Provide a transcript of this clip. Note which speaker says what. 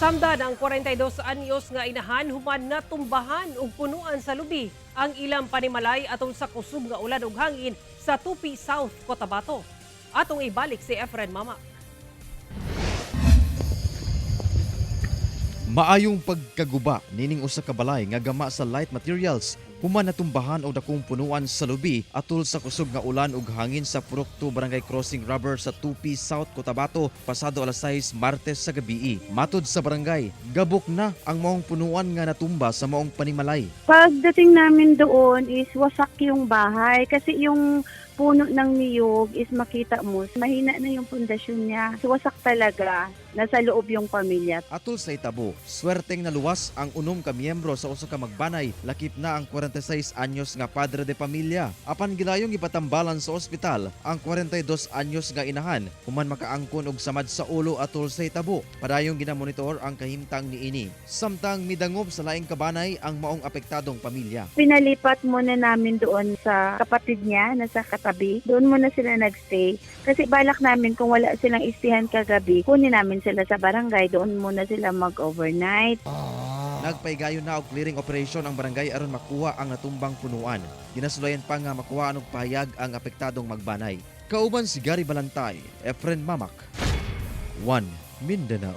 Speaker 1: Nasamdan ang 42 anyos nga inahan human natumbahan og punuan sa lubi ang ilang panimalay atol sa kusog nga ulan ug hangin sa Tupi South, Cotabato. Atong ibalik si Efren Mama.
Speaker 2: Maayong pagkaguba nining usa ka balay nga gama sa light materials human natumbahan og dakong punuan sa lubi atol sa kusog nga ulan ug hangin sa Purok 2, Barangay Crossing Rubber sa Tupi South, Cotabato pasado alas 6 Martes sa gabii. Matod sa barangay, gabok na ang maong punuan nga natumba sa maong panimalay.
Speaker 3: Pagdating namin doon is wasak yung bahay kasi yung puno ng niyog is makita mo, mahina na yung pundasyon niya. So, wasak talaga. Nasa loob yung pamilya.
Speaker 2: Atol sa itabo, swerteng naluwas ang unom ka miyembro sa usa ka magbanay, lakip na ang 46 anyos nga padre de pamilya. Apan gilayong ipatambalan sa ospital ang 42 anyos nga inahan human makaangkon og samad sa ulo atol sa itabo. Padayong ginamonitor ang kahimtang niini. Samtang midangop sa laing kabanay ang maong apektadong pamilya.
Speaker 3: Pinalipat muna namin doon sa kapatid niya, nasa katabi. Doon muna sila nagstay. Kasi balak namin kung wala silang istihan kagabi, kunin namin sila sa barangay. Doon muna sila mag-overnight.
Speaker 2: Nagpaigayon na og clearing operation ang barangay aron makuha ang natumbang punuan. Ginasulayan pa nga makuha og pahayag ang apektadong magbanay. Kauban si Gary Balantay, Efren Mamak, 1 Mindanao.